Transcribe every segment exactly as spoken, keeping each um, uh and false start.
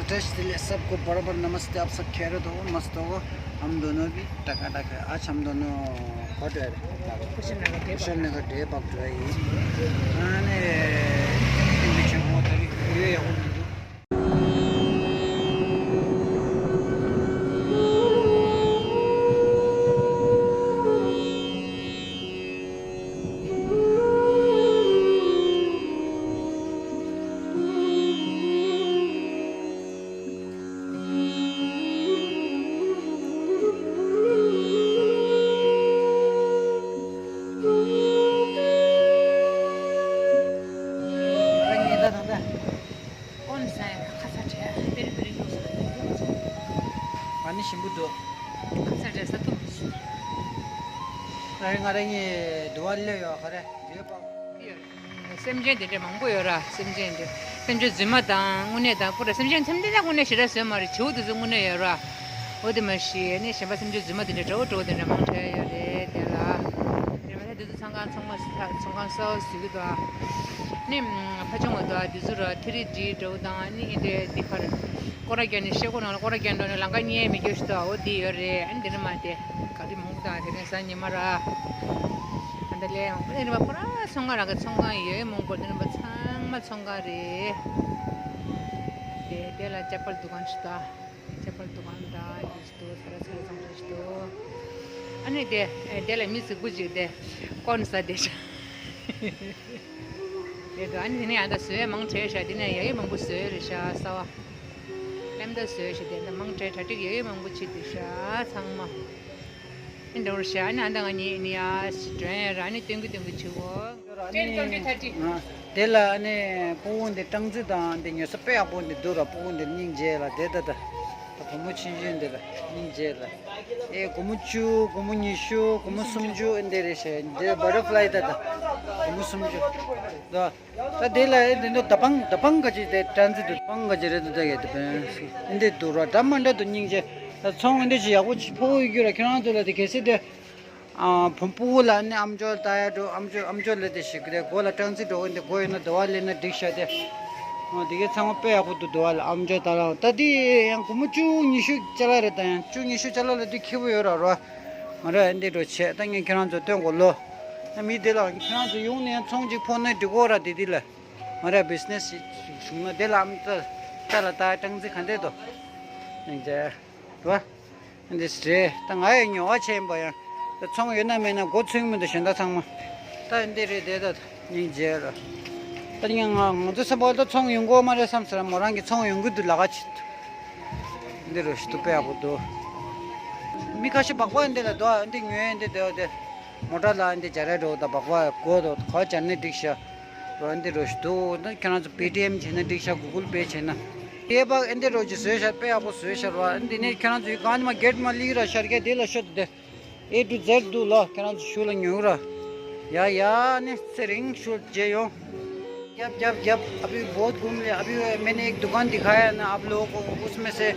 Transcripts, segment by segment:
टेस्ट दिले सबको बराबर नमस्ते, आप सब खैरियत हो, मस्त हो? हम दोनों भी टकाटक है। आज हम दोनों कहाँ जा रहे हैं? कुशल नगर डे कुशल नगर डे पक रहे हैं। अने इंजेक्शन हो तरी ये हो। ཨ་ནི་ཞིམ་པོ་འདུག་ཁ་ཚ་དྲན་ས་ཐུབ། ང་རེ་ང་རེ་ངའི་དུ་བ་སླེབས་ཡོད་ག་རེ་ཡོད་པ། སེམས་ཅན་དེ་འདྲ་མང་པོ་ཡོད་ར། སེམས་ཅན་དེ་སེམས་ཅན་རྫུན་མ་དང་དངོས་གནས་དང་པོ་ར། སེམས་ཅན་ཐམས་ཅད་དངོས་གནས་ཞེ་དྲག་བཟོས་མ་རེད། བྱིའུ་དེ་ཚོ་དངོས་གནས་ཡོད་ར། འོ་དེ་མ་གཞི་ནི་གཞན་པ་སེམས་ཅན་རྫུན་མ་དེ་འདྲ་འདྲ་བོ་འདྲ་བོ་དེ་འདྲ་མང་དྲགས་ཡོད་རེད་དེ་ལ། དེ་མ་ཚད་དེ་ཚོ་ཚང་ཁང་ཚང་མ་ཚང་ཁང་གསར་པ་བཟོས་ཀྱི་འདུག་ནི་ཕ་ཆུང་བ་འདུག་དེ་ཚོ་ར་ཐི་རི་ཌི་འདྲ་བོ་དང་ནི་འདི་འདི་ག་རེ། སྐོར་ར་རྒྱག་ནི་ཤེལ་སྒོ་ནང་ལ་སྐོར་ར་རྒྱག་འགྲོ་ནི་ལམ་ཁ་ཉན་མི་རྒྱུ་ཞིག་འདུག་འོ་དེ་ཡོད་རེད། ཨ་ནི་དེ་ནི་མ་དེ་ག་དུས་མང་པོ་དང་དེ་ནས་གཟའ་ཉི་མ་ར། ཨ་ད་ལས་ཡང་དེ་ནི་མ་ཁོ་ར་ཚོང་ཁང་ར་གི་ཚོང་ཁང་ཡོད་མང་པོ་དེ་ནི་མ་ཚང་མ་ཚོང་ཁང་རེད། དེ་དེ་ལ་ཅ་པལ་འདུ་ཁང་ཞིག་འདུག་ཅ་པལ་འདུ་ཁང་འདྲ་ཡོད་ཞིག་འདུག་ས་ར་ཚ་ར་ཚང་ཚང་ཞིག་འདུག་ཨ་ནི་དེ་དེ་ལ་མི་གཟུགས་པོ་ཅིག་དེ་ཀོན་ཟ་དེ་ཤ་དེ་འདུག་ཨ་ནི་དེ་ནས་ཡང་ད་བཟོས་མང་དྲགས་ཤ། དེ་ནས་ཡ་ཡི་མང་པོ་བཟོས་རེད་ཤ་ས་བ། ལེམ་ད་བཟོས་ཤ་དེ་འདྲ་མང་དྲགས་གྲ་སྒྲིག་ཡོད་ཡོད་མང་པོ་བྱེད་དུས་ཤ་ཚང་མ། ཨེ་འདྲ་བོར་ཤ་ཨ་ནི་ཨ་ད་ང་གཉིས་ནི་ཡ་སི་ཌོན་ར་ཨ་ནི་སྟོན་གི་སྟོན་གི་བྱེད་གོ་ཊེན་ཊོན་ཊི་ཐར་ཊི། དེ་ལ་ཨ་ནི་སྤུ་གུ་འདི་སྦྲང་རྩི་དང་འདི་ཉོ་ས་དཔེ་ཡག་པོ་འདི་འདུག་ར། སྤུ་གུ་འདི་སྙིང་རྗེ་ལ་དེ་ད་ད་ད་བུ་མོ་ཆུང་ཆུང་འདི་ལ་སྙིང་རྗེ་ལ། ཨེ་སྒོར་མོ་བཅུ། སྒོར་མོ་ཉི་ཤུ། སྒོར་མོ་སུམ་ཅུ་ཨེ་འདི་རེད་ཤ། འདི་བ་ཊར་ཕ་ལའི་ད་ད་སྒོར་མོ་སུམ་ཅུ་ད། ད་དེ་ལ་ཨེ་དེ་ནོ་ད་པང་ད་པང་ག་ཅི་དེ་ཊན་ཛི་ཊི་ད་པང་ག་ཅི་རེད་འདུག་ད་གེ་དེ་པན་ཨེ་འདི་འདུག་ར། འདྲ་མ་འདྲ་འདུག་སྙིང་རྗེ། ད་ཚོང་ཨེ་འདི་ཅི་ཡག་པོ་ཅི་ཕོ་བོ་ཡོད་རྒྱུ་ར། ཁྱེད་རང་ཚོ་ལ་དེ་གལ་སྲིད་དེ་ཨ་བུམ་སྤུ་གུ་ལ་ནི་ཨམ་ཅོག་ལྟ་ཡ་འགྲོ། ཨམ་ཅོག་ཨམ་ཅོག་ལ་དེ་ཞིག་རེད། མགོ་ལ་ཊན་ཛི་ཊི་འགྲོ་གི་འདི་མགོ་ཡོད་ན་དུ་བ་ལེན་ན་འགྲིག་ཤ་དེ། ཨ་དེ་གའི་ཚང་མ་དཔེ་ཡག་པོ་འདུག་དུ་བ་ལ་ཨམ་ཅོག་ལྟ་ལ། ད་དེ་ཡང་སྒོར་མོ་བཅུ་ཉི་ཤུ་ཅ་ལག་རེད། ད་ཡང་བཅུ་ཉི་ཤུ་ཅ་ལག་ལ་དེ་ཁེ་པོ་ཡོད་ར་ར། ང་ར་ཨེ་འདི་འགྲོ་བྱས་ད་ངས་ཁྱེད་རང་ཚོ་སྟོན་གོ་ལོ། ཨ་མི་དེ་ལ་ཁྱེད་རང་ཚོ་ཡོང་ནས་ཚོང་ཅིག་ཕོག་ན་འགྲིག་གོ་ར། དེ་དེ་ལ་ང་ར་བི་ཛི་ནེ་སི་ཞིག་བྱུང་ན་དེ་ལ་ཨམ་ཙ་ཙ་ལ་ད་ཊན་ཛི་ཊི་ག་འདྲས་འདུག་སྙིང་རྗེ་ར། འདི་རེད། ད་ང་ཡི་ཉོ་བ་བྱས་ཡིན་པ་ཡང་ད་ཚོང་ཡོད་ན་མེད་ན་མགོ་ཚོས་མི་འདུག་གཞན་དག་ཚང་མ། ད་འདི་རེད་དེ་ད་སྙིང་རྗེ་ར། ད་ངས་ང་ང་ཚོ་སེམས་པ་ད་ཚོང་ཡོང་གོ་མ་རེད་བསམ་ཟེར། མོ་རང་གི་ཚོང་ཡོང་གི་འདུག་ལ་ཁ་ཆེ། འདི་རུ་ཞིག་ཏུ་དཔེ་ཡག་པོ་འདུག་མི་ཁ་ཤས་སྦག་སྦག་འདི་ལ་འདུག་འདི་ཉོས་འདི་དེ་དེ་མོ་ཊ་ལ་འདི་སྦྱར་རེ་འགྲོ་ད་སྦག་སྦག་གོ་དོ་ག་སྦྱར་ནས་འགྲིག་ཤག་རོ། འདི་རུ་ཞིག་འདུག་ད་ཁྱེད་རང་ཚོ་པེ་ཊི་ཨེམ་བྱས་ན་འགྲིག་ཤག་གུ་གུལ་པེ་བྱས་ན། དེ་སྦག་འདི་རུ་ཅིག་བཟོས་ཤག་དཔེ་ཡག་པོ་བཟོས་ཤག་རོ། འདི་ནས་ཁྱེད་རང་ཚོ་ཡི་གང་ནས་མ་གེ་ཊི་མ་ལི་ར་ཤར་གེ་དེ་ལ་ཤོད་དེ། ए टू जेड འདུག་ལོ། ཁྱེད་རང་ཚོ་ཤུལ་ལ་ཉོ་ར། ཡ་ཡ་ནི་ཚེ་རིང་ཤུལ་མཇལ་ཡོང་། क्या क्या क्या अभी बहुत घूम लिया। अभी मैंने एक दुकान दिखाया ना आप लोगों को, उसमें से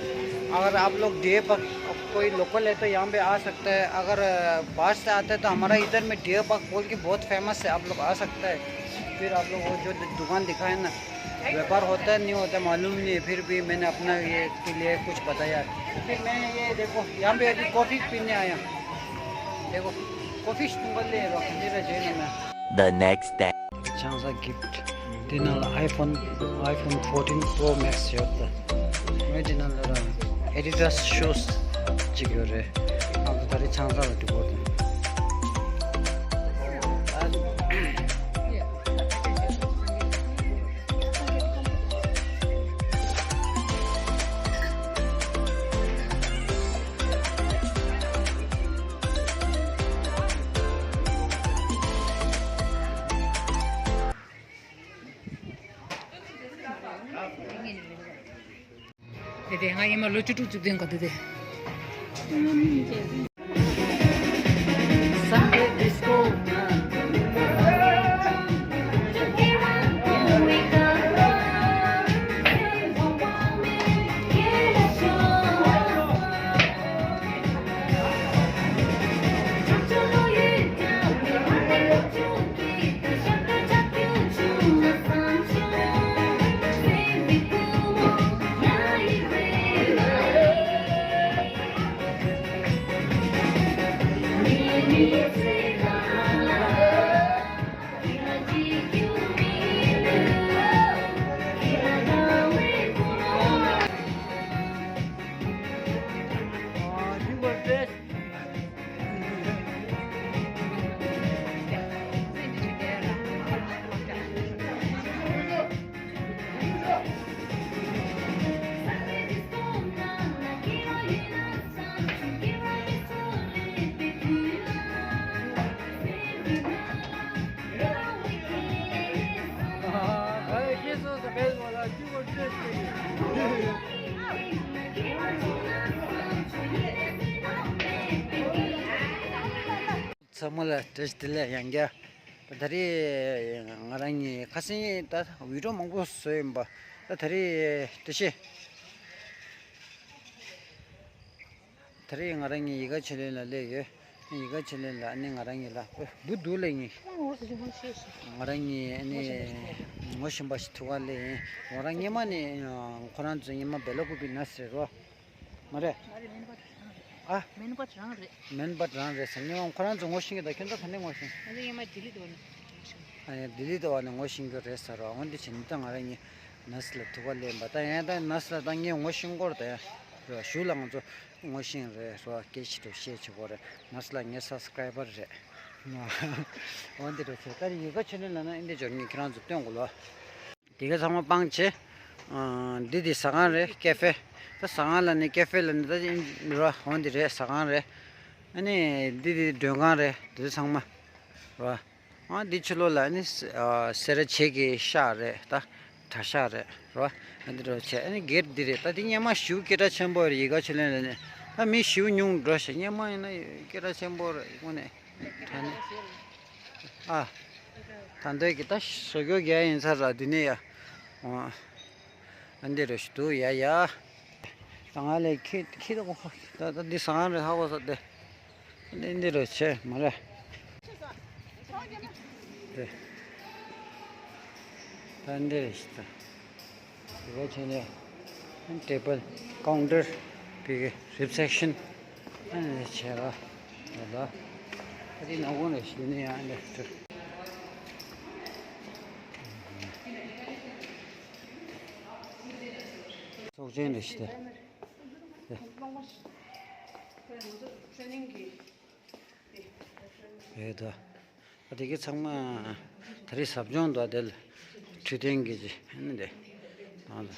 अगर आप लोग डियर पार्क कोई लोकल है तो यहाँ पे आ सकता है। अगर बाहर से आता है तो हमारा इधर में डियर पार्क बोल के बहुत फेमस है, आप लोग आ सकता है। फिर आप लोग वो जो दुकान दिखाया ना, व्यापार होता है नहीं होता मालूम नहीं है, फिर भी मैंने अपना ये के लिए कुछ बताया। फिर मैं ये देखो यहाँ पे अभी कॉफ़ी पीने आया। देखो कॉफ़ी तुम कर ले रो मेरा जैन में। The next day. ཆང་ས་གིཕ་ཊི། དེ་ནང་ལ་ཨའི་ཕོན་ཨའི་ཕོན་ཕོར་ཊིན་པོ་རོ་མེག་སི་ཡོད་ད། ངས་དེ་ནང་ལ་ར་ཨེ་ཌི་ཌ་སི་ཤུ་ཛི་གཅིག་ཡོད་རེད། ཨ་ད་རེས་ཆང་ས་ལ་འགྲོ་དགོས་རེད། དེ་དེ་ང་ཡིན་མ་ལོ་བཅུ་དྲུག་བཅུ་བདུན་ག་དུས་དེ། ཚང་མ་ལ་བཀྲ་ཤིས་བདེ་ལེགས། ཡང་བསྐྱར་ད་ད་རེས་ང་རང་གཉིས་ཁ་སང་ད་བི་ཌི་ཡོ་མང་པོ་བཟོས་ཡིན་པ། ད་ད་རེས་ད་ཤེས། ད་རེས་ང་རང་གཉིས་ཡིད་དགའ་ཆོས་གླིང་ལ་སླེབས་ཡོད། ཡིད་དགའ་ཆོས་གླིང་ལ་ཨ་ནི་ང་རང་གཉིས་ལ་བུ་འདུག་ལས་ཡིན། ང་རང་གཉིས་ཨ་ནི་ངོ་ཤེས་པ་ཞིག་ཐུག་ག་སླེབས་ཡིན། ང་རང་སྔོན་མ་ནས་ཁོ་རང་ཚོ་སྔོན་མ་བེ་ལ་ཀུ་པི་ནས་རེད་རོ། མ་རེད། མ་རེད། མེན་པ་རང་རེད། ཨ། མེན་པ་རང་རེད། མེན་པ་རང་རེད་ཟེར། སྔོན་མ་ཁོ་རང་ཚོ་ངོ་ཤེས་ཀྱི་ད། ཁྱོད་ཚོ་ག་ནས་ངོ་ཤེས། ང་ཚོ་སྔོན་མ་ལྡི་ལི་དུ་བ་ནས་ངོ་ཤེས། ཨ་ཡ། ལྡི་ལི་དུ་བ་ནས་ངོ་ཤེས་ཀྱི་རེད་ཟེར་རོ། འོན་ཏེ་བྱས་ནས་ད་ང་རང་གཉིས་ནས་ལ་ཐུག་ག་སླེབས་པ། ད་ཡང་ད་ནས་ལ་ད་ངས་ངོ་ཤེས་སྐོར་ད་ཡ་རོ། ཞུ་ལ་ང་ཚོ་ངོ་ཤེས་རེད་རོ། སྐད་ཆ་དུ་བཤད་བྱེད་དགོས་རེད། ནས་ལ་ངའི་སབ་སི་ཀ་རའི་བར་རེད། འོན་ཏེ་རོ་ཆེ། ད་ཡིད་དགའ་ཆོས་གླིང་ལ་ན་ཨིན་དེ་འབྱོར་ངས་ཁྱེད་རང་ཚོ་སྟོན་དགོས་ལོ། དེ་ག་ཚང་མ་སྤང་བྱས། ཨ། འདི་དེ་ཟ་ཁང་རེད། ཀེ་ཧྥེ། ད་ཟ་ཁང་ལ་ནི་ཀེ་ཧྥེ་ལ་ནི་ད་ཨིན་རོ། འོན་ཏེ་རེད། ཟ་ཁང་རེད། ཨ་ནི་འདི་དེ་མགྲོན་ཁང་རེད། དེ་ཚོ་ཚང་མ་རོ། ཨ། འདི་ཕྱི་ལོགས་ལ་ནི་ཨ་སེ་ར་བྱེས་ཀྱི་ཤག་རེད། ད་གྲྭ་ཤག་རེད་རོ། ཨ་འདི་རོ་ཆེ། ཨ་ནི་སྒེར་འདི་རེད། ད་འདི་སྔོན་མ་ཞེ་པོ་སྐད་གྲགས་ཆེན་པོ་རེད། ཡིད་དགའ་ཆོས་གླིང་ལ་ནི་ད་མི་ཞེ་པོ་ཉུང་འགྲོ་ཞེས། སྔོན་མ་ཡིན་ན་སྐད་གྲགས་ཆེན་པོ་རེད། དངོས་གནས། ད་ནི། ཨ། ད་འདོད་ཀྱི་ད་བཟོ་སྐྱོ་རྒྱག་ཡིན་ས་ར་འདི་ནས་ཡ། འོ། ཨ་འདི་རུ་ཞིག་འདུག་ཡ་ཡ། ད་ང་ལས་ཁྱི་ཁྱི་ད་གོ་ད་ད་འདི་ཟ་ཁང་རེད། ཧ་གོ་ས་དེ། འདི་འདི་རུ་ཆེ་མ་རེད། དེ། ད་འདི་རུ་ཞིག་ད། དེ་ག་ཆེ་ནས་ཊེ་བལ་ཀའུན་ཊར་བི་གི་རི་སེབ་ཤན་ཨ་ནི་བྱས་ལ་ལ་ཨ་དེ་ནང་ཁོང་ལ་ཞུ་ནས་ཡང་ལེགས་སུ་ཚོགས་ཆེན་ལ་ཞུ་ད། ཨ་དེ་གི་ཚང་མ་ད་རེས་ཟབ་སྦྱོང་དང་དེ་ལ་འཕྲོད་བསྟེན་གྱི་ཨ་ནི་དེ་ཨ་ལ་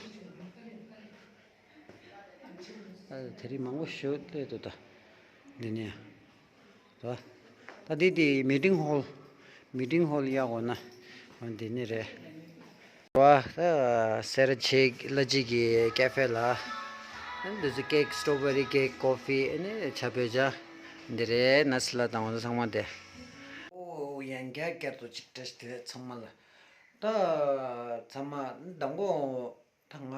ཨ་དེ་རིང་མང་པོ་ཞིག་སླེབས་འདུག་ད་འདི་ནས་ད་ད་འདི་དེ་མི་ཊིང་ཧོལ། མི་ཊིང་ཧོལ་ཡག་པོ་ན་འདི་ནས་རེད། བ། ད་སེ་ར་བྱེས་གླ་སྤྱི་གི་ཀེ་ཧྥེ་ལ། ཨ་ནི་འདི་ཚོ་ཀེག་སི་ཊོ་བེ་རི་ཀེག་ཀོ་ཧྥི་ཨ་ནི་ཇ་བོད་ཇ་འདི་རེད། ནས་ལ་དང་པོ་ཚང་མ་དེ། ཨོ་ཡང་བསྐྱར་བསྐྱར་དུ་ཅིག་བཀྲ་ཤིས་བདེ་ལེགས་ཚང་མ་ལ། ད་ཚང་མ་མདང་དགོང་ད་ང་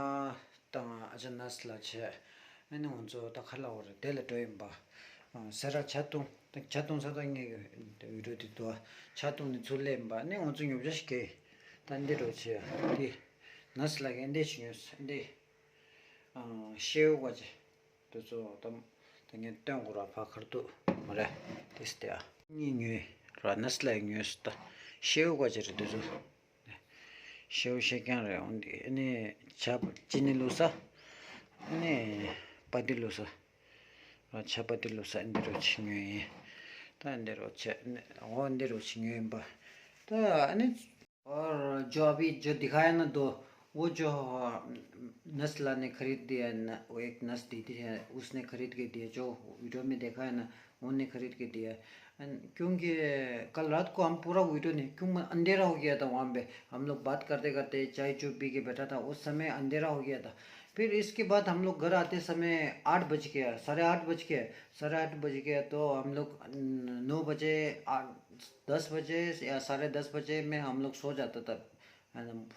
དང་ཨ་ཅག་ནས་ལ་བྱས་ཨ་ནི་ང་ཚོ་ད་ག་ལ་བར་དེ་ལ་འགྲོ་ཡིན་པ། སེ་ར་ཇ་བཏུང་ཇ་བཏུང་ས་ད་ངས་བི་ཌི་ཡོ་དེ་འདུག་ཇ་བཏུང་ནས་ཚུར་སླེབས་ཡིན་པ། ཨ་ནི་ང་ཚོ་ཉོ་ཆ་ཞིག་གས། ད་འདི་འགྲོ་བྱས་འདི། ནས་ལ་གི་འདི་ཞིག་ཉོས་འདི། ཤེའུ་བ་ཅི། དེ་ཚོ་ད་ད་ངས་སྟོན་དགོས་ར་ཕ་ཁར་འདུག་མ་རེད། དེ་སྟེ་ཨ་གཉིས་ཉོས་ར། ནས་ལ་ཉོས་ད་ཤེའུ་བ་ཅི་རེད་དེ་ཚོ། ཤེའུ་ཤེས་རྐྱང་རེད། འོན་ཏེ་ཨ་ནི་ཇ་ཅི་ནི་བླུགས་ས། ཨ་ནི་པ་ཏི་བླུགས་ས། ཇ་པ་ཏི་བླུགས་ས་འདི་རུ་ཅིག་ཉོས་ཡིན། ད་འདི་རུ་ཆེ་འོ་འདི་རུ་ཅིག་ཉོས་ཡིན་པ། ད་ཨ་ནི། और जो अभी जो दिखाया ना दो, वो जो नस ला ने खरीद दिया ना, वो एक नस दीदी है, उसने खरीद के दिया, जो वीडियो में देखा है ना, उन्होंने खरीद के दिया। क्योंकि कल रात को हम पूरा वीडियो नहीं, क्यों अंधेरा हो गया था वहाँ पे, हम लोग बात करते करते चाय चुप पी के बैठा था, उस समय अंधेरा हो गया था। फिर इसके बाद हम लोग घर आते समय आठ बज गया, साढ़े आठ बज गया। साढ़े आठ बज गया तो हम लोग नौ बजे, दस बजे या साढ़े दस बजे में हम लोग सो जाता था।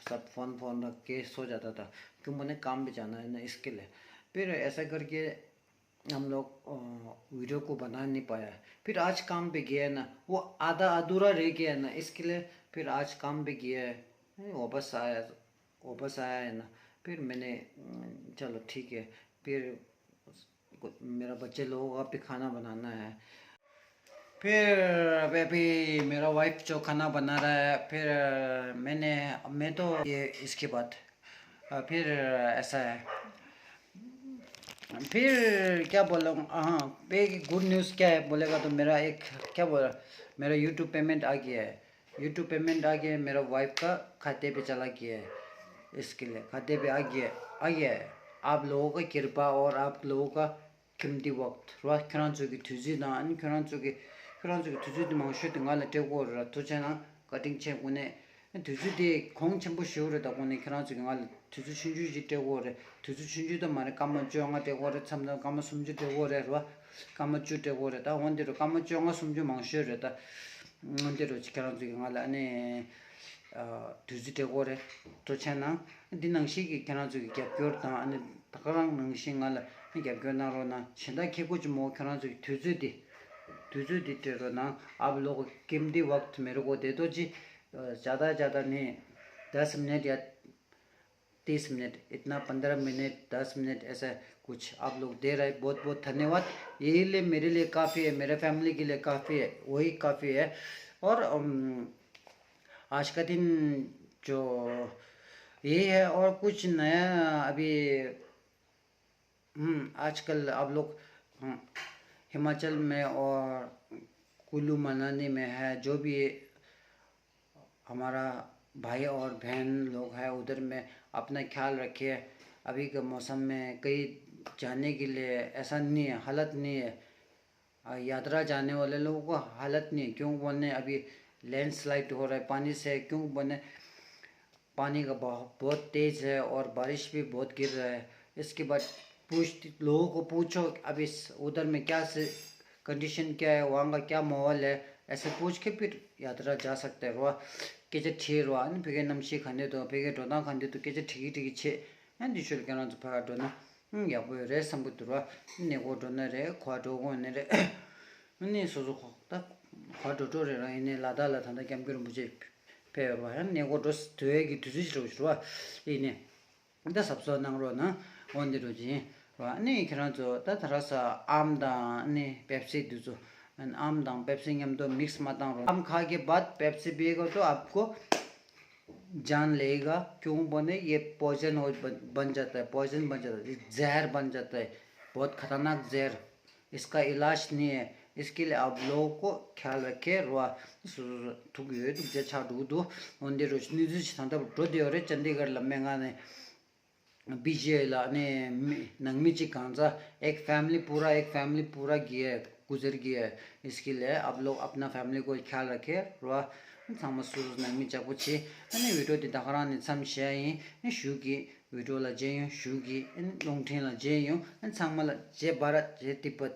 सब फोन फोन रख के सो जाता था, क्यों मैंने काम भी जाना है ना, इसके लिए। फिर ऐसा करके हम लोग वीडियो को बना नहीं पाया। फिर आज काम पे गया ना, वो आधा अधूरा रह गया ना, इसके लिए फिर आज काम पे गया है, वापस आया। वापस आया है ना। फिर मैंने चलो ठीक है। फिर मेरा बच्चे लोगों का भी खाना बनाना है। फिर अभी अभी मेरा वाइफ जो खाना बना रहा है, फिर मैंने मैं तो ये इसके बाद फिर ऐसा है। फिर क्या बोलूँ, हाँ, एक गुड न्यूज़ क्या है बोलेगा तो मेरा एक क्या बोला, मेरा यूट्यूब पेमेंट आ गया है। यूट्यूब पेमेंट आ गया है, मेरा वाइफ का खाते पे चला गया है। इसके लिए खाते पे आ गया, आ गया है। आप लोगों का कृपा और आप लोगों का कीमती वक्त ར། ཁྱོད་རང་ཚོ་གི་དུས་ཚོད་དང་ཨ་ནི་ཁྱོད་རང་ཚོ་གི་ཁྱོད་རང་ཚོ་གི་དུས་ཚོད་དེ་མང་ཤོས་དེ་ང་ལ་སྤྲད་དགོས་ར། ཐུགས་རྗེ་གནང་། བཀའ་དྲིན་ཆེ་དངོས་གནས། དུས་ཚོད་དེ་གོང་ཆེན་པོ་ཞེ་པོ་རེད། ད་དངོས་གནས་ཁྱོད་རང་ཚོ་གི་ང་ལ་དུས་ཚོད་ཆུང་ཆུང་ཅིག་སྤྲད་དགོས་རེད། དུས་ཚོད་ཆུང་ཆུང་ད་མ་རེད། སྐར་མ་བཅོ་ལྔ་སྤྲད་དགོས་རེད། མཚམས་མཚམས་སྐར་མ་སུམ་ཅུ་སྤྲད་དགོས་རེད་ར། སྐར་མ་བཅུ་སྤྲད་དགོས་རེད། ད་འོན་ཏེ་རུ་སྐར་མ་བཅོ་ལྔ་སུམ་ཅུ་མང་ཤོས་རེད། ད་འོན་ཏེ་རུ་ཁྱེད་རང་ཚོ་གི་ང་ལ་ཨ་ནི་དུས་ཚོད་སྤྲད་དགོས་རེད། ཐུགས་རྗེ་གནང་། འདི་ནང་བཞིན་གྱི་ཁྱེད་རང་ཚོ་གི་རྒྱབ་སྐྱོར་དང་ཨ་ནི་ད་ག་རང་ནང་བཞིན་ང་ལ་རྒྱབ་སྐྱོར་གནང་རོགས་གནང་། གཞན་དག་ཁེ་ཁོ་ཅི་མོ་ཁྱེད་རང་ཚོ་གི་དུས་ཚོད་འདི་དུས་ཚོད་འདི་སྤྲད་རོགས་གནང་། आप लोग कीमती वक्त मेरे को दे दो जी। ज़्यादा ज़्यादा नहीं, दस मिनट या तीस मिनट, इतना पंद्रह मिनट, दस मिनट, ऐसा कुछ आप लोग दे रहे, बहुत बहुत धन्यवाद। यही लिए मेरे लिए काफ़ी है, मेरे फैमिली के लिए काफ़ी है, वही काफ़ी है। और अम, आज का दिन जो यही है, और कुछ नया अभी हम्म, आजकल आप लोग हम्म, हिमाचल में और कुल्लू मनाली में है, जो भी हमारा भाई और बहन लोग है उधर में अपना ख्याल रखिए। अभी के मौसम में कहीं जाने के लिए ऐसा नहीं है, हालत नहीं है। आ, यात्रा जाने वाले लोगों को हालत नहीं है, क्यों बोलने अभी लैंडस्लाइड हो रहा है पानी से, क्यों बोलने पानी का बहाव बहुत तेज है और बारिश भी बहुत गिर रहा है। इसके बाद पूछ लोगों को पूछो अभी उधर में क्या से कंडीशन क्या है, वहाँ का क्या माहौल है, ऐसे पूछ के फिर यात्रा जा सकते हैं। रुआ के जे ठे रुआ न फिर नमशी खंडे तो फिर डोना खंडे तो के जे ठिकी ठिकी छे न दिशुल के ना तो फगा डोना। ཡག་པོ་རེད་བསམ་གི་འདུག་ར། ནས་གོ་འགྲོ་ན་རེད། གོ་འགྲོ་དགོས་ནི་རེད། ནས་སོ་སོ་ཁོ་ད་གོ་འགྲོ་འགྲོ་རེད་ར། ཡིན་ནས་ལ་དྭགས་ལ་ད་ལྟ་སྐྱབས་མགོན་རིན་པོ་ཆེ་ཕེབས་ཡོད་ར། ཡང་ནས་གོ་འགྲོ་དུས་ཀྱི་དུས་ཚོད་ཅིག་རེད་ཞུ་ར། ཡིན་ནས་ད་གཟབ་གཟབ་གནང་རོགས་གནང་། འོ་འདི་འགྲོ་ཅིང་ར། ནས་ཁྱེད་རང་ཚོ་ད་ད་ར་ས་ཨམ་དང་ནས་པེབ་སི་འདི་ཚོ། ཨམ་དང་པེབ་སི་མཉམ་དུ་མིག་སི་མ་བཏང་རོགས། ཨམ་ཁ་གི་बाद पेप्सी पिएगा तो आपको जान लेगा, क्यों बोले ये पॉइजन हो बन, बन जाता है, पॉइजन बन जाता है, जहर बन जाता है, बहुत खतरनाक जहर। इसका इलाज नहीं है। इसके लिए आप लोगों को ख्याल रखे। रुआ थुक यो थुक जे छा डू दो। उन्दे रोज न्यूज छांदा रोड दे रे चंडीगढ़ लम्बे गाने बीजे ला ने नंगमी ची कांजा एक फैमिली पूरा, एक फैमिली पूरा गया है, गुजर गया है। इसके लिए आप लोग अपना फैमिली को ख्याल रखे। रुआ ཚང་མ་སུ་ནང་མི་ཅག་པོ་ཆེ། ཨ་ནི་བི་ཌིའོ་འདི་ད་ག་རང་ནས་མཚམས་བཞག་ཡིན། ཨ་ཞུ་གི་བི་ཌིའོ་ལ་མཇལ་ཡོང་། ཞུ་གི་ཨ་ནི་རླུང་འཕྲིན་ལ་མཇལ་ཡོང་། ཨ་ཚང་མ་ལ་ཇེ་བྷ་རད་ཇེ་ཏི་བྷད།